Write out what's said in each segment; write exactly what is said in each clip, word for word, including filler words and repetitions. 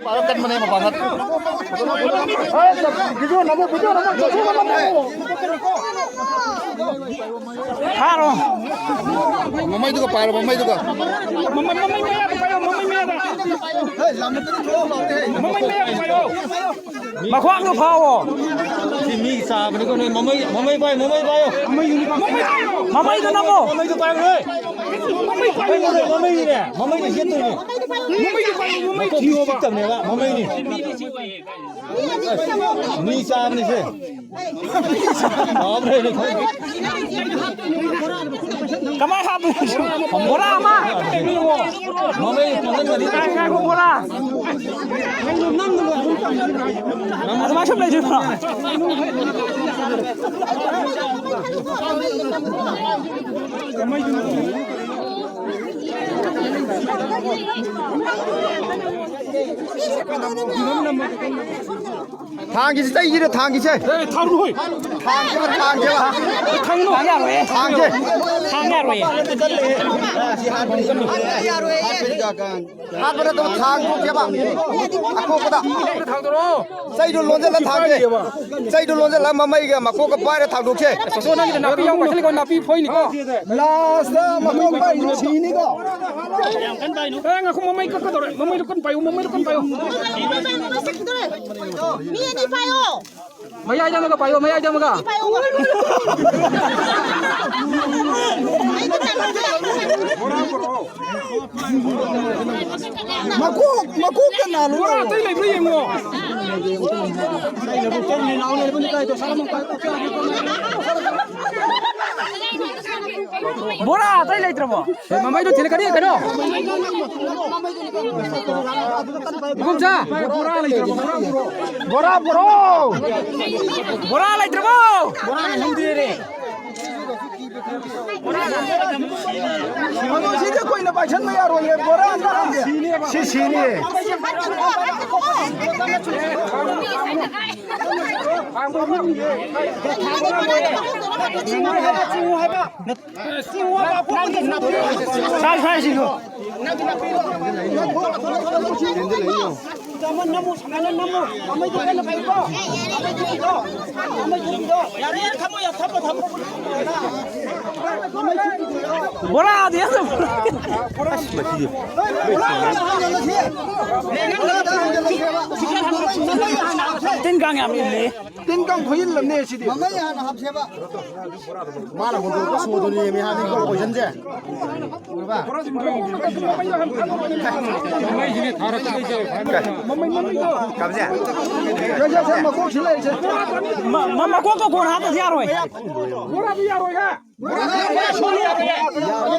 ꯄꯥꯏꯕ ꯀꯟꯕꯅꯦ ꯃꯄꯥꯡꯒꯜ꯫ ꯐꯥꯔꯣ꯫ ꯃꯃꯩꯗꯨꯒ ꯄꯥꯏꯔꯣ, ꯃꯃꯩꯗꯨꯒ꯫ ꯃꯃꯩ, ꯃꯃꯩ ꯃꯌꯥꯗ ꯄꯥꯏꯌꯣ, ꯃꯃꯩ ꯃꯌꯥꯗ꯫ ꯃꯃꯩ ꯃꯌꯥꯗ ꯄꯥꯏꯌꯣ꯫ ꯃꯈ꯭ꯋꯥꯡꯗꯣ ꯐꯥꯎꯋꯣ꯫ ꯁꯤ ꯃꯤ ꯆꯥꯕꯅꯤꯀꯣ ꯅꯣꯏ꯫ ꯃꯃꯩ, ꯃꯃꯩ ꯄꯥꯏ, ꯃꯃꯩ ꯄꯥꯏꯌꯣ꯫ ꯃꯃꯩꯗꯨ ꯅꯝꯃꯣ꯫ ꯃꯃꯩꯗꯣ ꯄꯥꯏꯌꯣ꯫ ꯃꯃꯩꯗꯣ ꯄꯥꯏꯌꯣ꯫ ꯃꯃꯩꯅꯦ, ꯃꯃꯩꯅ ꯌꯦꯠꯇꯣꯏꯅꯦ꯫ ꯃꯃꯩꯗꯣ ꯄꯥꯏꯌꯣ, ꯃꯃꯩ ꯃꯀꯣꯛ ꯊꯤꯑꯣꯕ꯫ ꯄꯤꯛꯇꯕꯅꯦꯕ, ꯃꯃꯩꯅꯤ꯫ ꯃꯤ ꯆꯥꯕꯅꯤꯁꯦ꯫ ꯀꯃꯥꯏ ꯍꯥꯞꯄꯅꯣ? ꯕꯣꯔꯥ ꯑꯃ? ꯃꯃꯩ ꯄꯥꯡꯒꯟꯒꯗꯤ꯫ ꯉꯥꯏꯈꯣ, ꯕꯣꯔꯥ꯫ ꯑꯗꯨꯃꯥꯏ ꯁꯨꯝ ꯂꯩꯗꯣꯏꯅꯣ? ꯊꯥꯡꯒꯤꯁꯤ ꯆꯩꯁꯤꯗ ꯊꯥꯡꯒꯤꯁꯦ꯫ ꯑꯦ, ꯊꯥꯡꯅꯨ ꯍꯣꯏ꯫ ꯊꯥꯡꯁꯦꯕ, ꯊꯥꯡꯁꯦꯕ꯫ ꯊꯥꯡꯅꯨ꯫ ꯊꯥꯡ ꯌꯥꯔꯣꯏꯌꯦ꯫ ꯊꯥꯡꯁꯦ꯫ ꯊꯥꯡ ꯌꯥꯔꯣꯏꯌꯦ꯫ ꯍꯥꯠꯄ ꯅꯠꯇꯕ ꯊꯥꯡ ꯊꯣꯛꯁꯦꯕ꯫ ꯑꯀꯣꯛꯄꯗ꯫ ꯊꯥꯡꯗꯣꯔꯛꯑꯣ꯫ ꯆꯩꯗꯣ ꯂꯣꯟꯁꯤꯜꯂ ꯊꯥꯡꯁꯦ꯫ ꯆꯩꯗꯣ ꯂꯣꯟꯁꯤꯜꯂ ꯃꯃꯩꯒ ꯃꯀꯣꯛꯀ ꯄꯥꯏꯔ ꯊꯥꯡꯗꯣꯛꯁꯦ꯫ ꯁꯣꯁꯣ, ꯅꯪꯒꯤꯗꯣ ꯅꯥꯄꯤ ꯌꯥꯎ ꯀꯥꯁꯤꯜꯂꯤꯀꯣ, ꯅꯥꯄꯤ ꯐꯣꯏꯅꯤꯀꯣ꯫ ꯂꯥꯁꯇ ꯃꯀꯣꯛ ꯄꯥꯏꯔꯤꯗꯣ ꯁꯤꯅꯤꯀꯣ꯫ ꯑꯦ, ꯉꯥꯏꯈꯣ, ꯃꯃꯩ ꯀꯛꯀꯗꯧꯔꯦ꯫ ꯃꯃꯩꯗꯣ ꯀꯟꯅ ꯄꯥꯏꯌꯨ, ꯃꯃꯩꯗꯣ ꯀꯟꯅ ꯄꯥꯏꯌꯨ꯫ ꯃꯤ ꯑꯅꯤ ꯄꯥꯏꯌꯣ꯫ ꯃꯌꯥꯏꯗ ꯑꯃꯒ ꯄꯥꯏꯌꯣ, ꯃꯌꯥꯏꯗ ꯑꯃꯒ꯫ ꯄꯥꯏꯌꯣ꯫ ꯃꯀꯣꯛ, ꯃꯀꯣꯛꯇ ꯅꯥꯜꯂꯨ꯫ ꯕꯣꯔꯥ ꯑꯇꯩ ꯂꯩꯕ꯭ꯔꯥ ꯌꯦꯡꯉꯣ꯫ ꯕꯣꯔꯥ ꯑꯇꯩ ꯂꯩꯇ꯭ꯔꯕꯣ? ꯃꯃꯩꯗꯣ ꯊꯤꯜꯂꯛꯀꯅꯤ ꯀꯩꯅꯣ꯫ ꯏꯕꯣꯝꯆꯥ, ꯕꯣꯔꯥ ꯂꯩꯇ꯭ꯔꯕꯣ? ꯕꯣꯔꯥ ꯄꯨꯔꯛꯑꯣ꯫ ꯕꯣꯔꯥ ꯂꯩꯇ꯭ꯔꯕꯣ? ꯕꯣꯔꯥ ꯂꯩꯍꯧꯗꯦꯔꯦ꯫ ꯑꯗꯣ ꯁꯤꯗꯤ ꯀꯨꯏꯅ ꯄꯥꯏꯁꯟꯕ ꯌꯥꯔꯣꯏꯌꯦ, ꯕꯣꯔꯥ ꯑꯝꯇ ꯍꯪꯒꯦ꯫ ꯁꯤ ꯁꯤꯅꯤ꯫ ꯁꯥꯏ, ꯁꯥꯏ, ꯁꯤꯗꯣ꯫ ꯕꯣꯔꯥꯗꯤ ꯑꯗꯨꯝ꯫ ꯇꯤꯟ ꯀꯥꯡ ꯌꯥꯝ ꯏꯜꯂꯤ꯫ ꯇꯤꯟ ꯀꯥꯡ ꯈꯨꯏꯜ ꯑꯃꯅꯦ ꯁꯤꯗꯤ꯫ ꯃꯃꯩ ꯍꯥꯟꯅ ꯍꯥꯞꯁꯦꯕ꯫ ꯃꯥꯅ ꯍꯣꯟꯗꯣꯛꯄ ꯁꯣꯗꯨꯅꯤ ꯃꯤ ꯍꯥꯟꯅ ꯀꯣꯏꯁꯟꯁꯦ꯫ ꯀꯥꯞꯁꯦ꯫ ꯁꯦ, ꯁꯦ, ꯁꯦ, ꯃꯀꯣꯛꯁꯤ ꯂꯩꯔꯤꯁꯦ꯫ ꯃ-, ꯃ-, ꯃꯀꯣꯛꯇꯣ ꯀꯣꯟꯅ ꯍꯥꯞꯇꯗꯤ ꯌꯥꯔꯣꯏ꯫ ꯕꯣꯔꯥꯗꯤ ꯌꯥꯔꯣꯏꯍꯦ꯫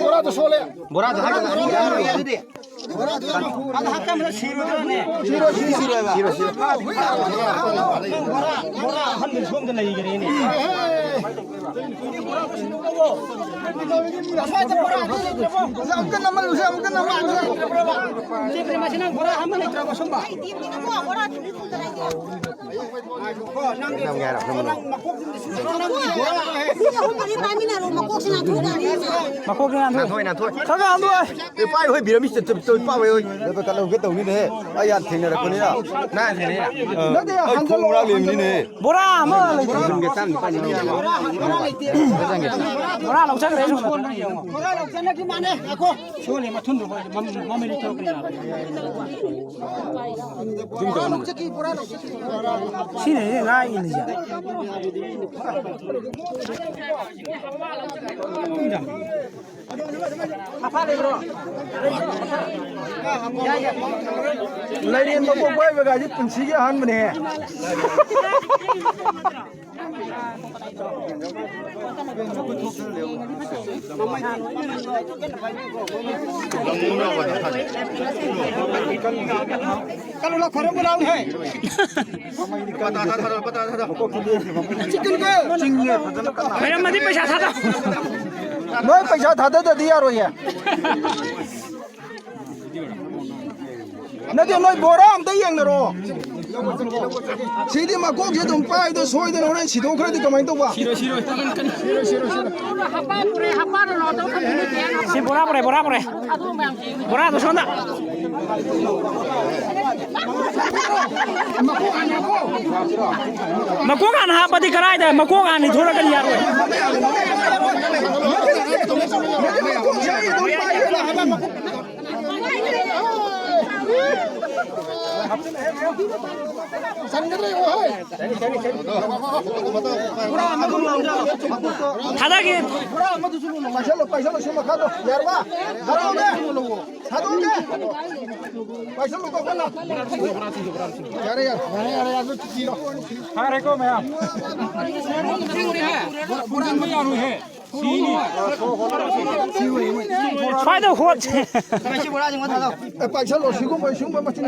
ꯕꯣꯔꯥꯗꯣ ꯁꯣꯜꯂꯦ꯫ ꯕꯣꯔꯥꯗꯣ ꯍꯥꯞꯄ ꯑꯅꯤ ꯌꯥꯔꯣꯏ ꯑꯗꯨꯗꯤ꯫ ꯕꯣꯔꯥꯗꯣ ꯍꯥꯞꯄ ꯁꯤꯔꯣꯏꯗ꯭ꯔꯣꯅꯦ? ꯁꯤꯔꯣꯏ, ꯁꯤꯔꯣꯏ, ꯁꯤꯔꯣꯏ, ꯁꯤꯔꯣꯏ꯫ ꯕꯣꯔꯥ, ꯕꯣꯔꯥ ꯑꯍꯟꯕ ꯁꯣꯝꯗ ꯂꯩꯈ꯭ꯔꯦꯅꯦ꯫ ꯑꯃꯨꯛꯇ ꯅꯝꯍꯜꯂꯨꯁꯦ, ꯑꯃꯨꯛꯇ ꯅꯝꯍꯜꯂꯨꯁꯦ꯫ ꯁꯤ ꯄ꯭ꯔꯦꯃꯥꯁꯤ ꯅꯪ ꯕꯣꯔꯥ ꯑꯃ ꯂꯩꯇ꯭ꯔꯕ ꯁꯣꯝꯕ? ꯅꯝꯒꯦ ꯍꯥꯏꯔꯣ? ꯅꯝꯃꯨ, ꯅꯝꯃꯨ꯫ ꯃꯤ ꯑꯍꯨꯝ ꯃꯔꯤ ꯄꯥꯏꯃꯤꯟꯅꯔꯣ, ꯃꯀꯣꯛꯁꯤ ꯅꯥꯟꯊꯣꯛꯈ꯭ꯔꯅꯤ꯫ ꯃꯀꯣꯛꯁꯤ ꯅꯥꯟꯊꯣꯛ-, ꯅꯥꯟꯊꯣꯛꯑꯦ, ꯅꯥꯟꯊꯣꯛꯑꯦ꯫ ꯈꯔ ꯈꯔ ꯍꯥꯟꯗꯣꯛꯑꯣ꯫ ꯑꯦ, ꯄꯥꯏ ꯍꯣꯏ, ꯕꯤꯔꯃꯤꯁ ꯆꯠ-, ꯆꯠ-, ꯆꯠ-, ꯄꯥꯏ ꯍꯣꯏ꯫ ꯅꯠꯇꯦ, ꯀꯠꯂꯧꯒꯦ ꯇꯧꯅꯤꯅꯦꯍꯦ꯫ ꯑꯩ ꯌꯥꯝ ꯊꯦꯡꯅꯔꯛꯄꯅꯤꯅ꯫ ꯅꯪ ꯊꯦꯡꯅꯩꯔꯥ? ꯑ, ꯅꯠꯇꯦ, ꯑꯩ ꯈꯣꯡ ꯍꯟꯖꯜꯂꯣ, ꯍꯨꯔꯥꯟ ꯍꯟꯖꯜꯂꯣ꯫ ꯂꯩꯕꯅꯤꯅꯦꯍꯦ꯫ ꯕꯣꯔꯥ ꯑꯃ ꯂꯩꯇꯦ꯫ ꯕꯣꯔꯥ ꯂꯩꯇꯦ꯫ ꯕꯣꯔꯥ ꯂꯧꯖꯈ꯭ꯔꯦ, ꯁꯣꯝꯗ꯫ ꯕꯣꯔꯥ ꯂꯧꯖꯅꯈꯤ ꯃꯥꯅꯦ꯫ ꯉꯥꯏꯈꯣ꯫ ꯁꯣꯜꯂꯦ, ꯃꯊꯨꯟꯗꯣ ꯃꯃꯩꯗꯤ ꯊꯣꯛꯈ꯭ꯔꯦ꯫ ꯁꯤꯅꯅꯦ ꯉꯥ ꯏꯜꯂꯤꯁꯦ꯫ ꯂꯩꯔꯦꯟ ꯃꯀꯣꯛ ꯄꯥꯏꯕꯒꯥꯏꯁꯦ ꯄꯨꯟꯁꯤꯒꯤ ꯑꯍꯥꯟꯕꯅꯦꯍꯦ꯫ ꯀꯜꯂꯨ ꯂꯥꯎ, ꯈꯣꯏꯔꯝꯕ ꯂꯥꯎꯅꯦ꯫ ꯆꯤꯡꯉꯦ, ꯐꯖꯅ ꯀꯟꯅ꯫ ꯈꯣꯏꯔꯝꯃꯗꯤ ꯄꯩꯁꯥ ꯊꯥꯗꯧ꯫ ꯅꯣꯏ ꯄꯩꯁꯥ ꯊꯥꯗꯗꯗꯤ ꯌꯥꯔꯣꯏꯌꯦ꯫ ꯅꯠꯇꯦ, ꯅꯣꯏ ꯕꯣꯔꯥ ꯑꯝꯇ ꯌꯦꯡꯅꯔꯣ꯫ ꯁꯤꯗꯤ ꯃꯀꯣꯛꯁꯦ ꯑꯗꯨꯝ ꯄꯥꯏꯕꯗ ꯁꯣꯏꯗꯅ ꯍꯣꯔꯦꯟ ꯁꯤꯗꯣꯛꯈ꯭ꯔꯗꯤ ꯀꯃꯥꯏꯅ ꯇꯧꯕ? ꯁꯤꯔꯣꯏ, ꯁꯤꯔꯣꯏ꯫ ꯁꯤ ꯕꯣꯔꯥ ꯄꯨꯔꯦ, ꯕꯣꯔꯥ ꯄꯨꯔꯦ꯫ ꯕꯣꯔꯥꯗꯣ ꯁꯣꯝꯗ꯫ ꯃꯀꯣꯛ ꯍꯥꯟꯅ ꯍꯥꯞꯄꯗꯤ ꯀꯔꯥꯏꯗ? ꯃꯀꯣꯛ ꯍꯥꯟꯅ ꯊꯣꯔꯛꯀꯅꯤ, ꯌꯥꯔꯣꯏ꯫ ꯊꯥꯗꯒꯤ꯫ ꯄꯥꯏꯁꯜꯂꯣ, ꯄꯥꯏꯁꯜꯂꯣ, ꯁꯤ ꯃꯈꯥꯗꯣ꯫ ꯌꯥꯔꯕ? ꯊꯥꯗꯣꯛꯑꯣꯅꯦ꯫ ꯊꯥꯗꯣꯛꯑꯣꯅꯦ꯫ ꯄꯥꯏꯁꯜꯂꯣ, ꯀꯣ ꯀꯟꯅ꯫ ꯌꯥꯔꯦ, ꯌꯥꯔꯦ, ꯌꯥꯔꯦ, ꯌꯥꯔꯦ, ꯑꯗꯨ ꯊꯤꯔꯣ꯫ ꯐꯔꯦꯀꯣ, ꯃꯌꯥꯝ꯫ ꯁ꯭ꯋꯥꯏꯗ ꯍꯣꯠ꯫ ꯑꯦ, ꯄꯥꯏꯁꯜꯂꯣ, ꯁꯤꯒꯨꯝꯕ, ꯁꯤꯒꯨꯝꯕ ꯃꯆꯤꯟ꯫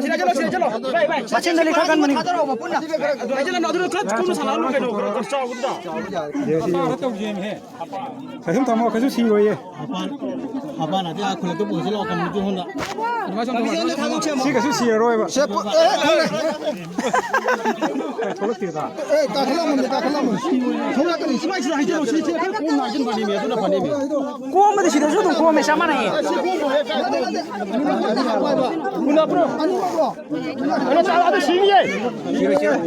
ꯃꯆꯤꯟꯗ ꯂꯤꯈꯠꯀꯟꯕꯅꯤ꯫ ꯀꯩꯁꯨ ꯊꯝꯃꯣ, ꯀꯩꯁꯨ ꯁꯤꯔꯣꯏꯌꯦ꯫ ꯃꯄꯥꯟ, ꯃꯄꯥꯟ ꯑꯗꯤ ꯑꯥ ꯈꯨꯜꯂꯛꯇ ꯄꯨꯈꯠꯁꯤ ꯂꯥꯛꯑꯣ, ꯀꯝꯃ꯭ꯌꯨꯅꯤꯇꯤ ꯍꯣꯜꯗ꯫ ꯁꯤ ꯀꯩꯁꯨ ꯁꯤꯔꯔꯣꯏꯕ꯫ ꯁꯦ, ꯄꯨ-, ꯑꯦ, ꯊꯣꯛꯂꯛꯑꯦ꯫ ꯑꯦ, ꯊꯣꯛꯂꯛꯇꯦꯗ꯫ ꯑꯦ, ꯀꯥꯈꯠꯂꯝꯃꯨꯅꯦ, ꯀꯥꯈꯠꯂꯝꯃꯨꯅꯦ꯫ ꯊꯣꯛꯂꯛꯀꯅꯤ꯫ ꯁꯨꯃꯥꯏꯅ ꯁꯤꯗ ꯍꯩꯖꯤꯜꯂꯣ, ꯁꯤꯗꯤ ꯁꯤꯗ ꯈꯔ ꯀꯣꯝꯅ ꯍꯩꯖꯤꯟꯕꯅꯦꯃꯤ, ꯑꯗꯨꯅ ꯐꯅꯦꯃꯤ꯫ ꯀꯣꯝꯕꯗꯤ ꯁꯤꯗꯁꯨ ꯑꯗꯨꯝ ꯀꯣꯝꯃꯦ, ꯆꯞ ꯃꯥꯟꯅꯩꯌꯦ꯫ ꯅꯠꯇꯦ, ꯅꯠꯇꯦ, ꯅꯠꯇꯦ, ꯅꯠꯇꯦ, ꯅꯠꯇꯦ꯫ ꯑꯅꯤꯃꯛꯂꯣ? ꯑꯗꯣ ꯆꯥ-, ꯑꯗꯣ ꯁꯤꯅꯤꯌꯦ꯫ ꯁꯤꯔꯣꯏ, ꯁꯤꯔꯣꯏ꯫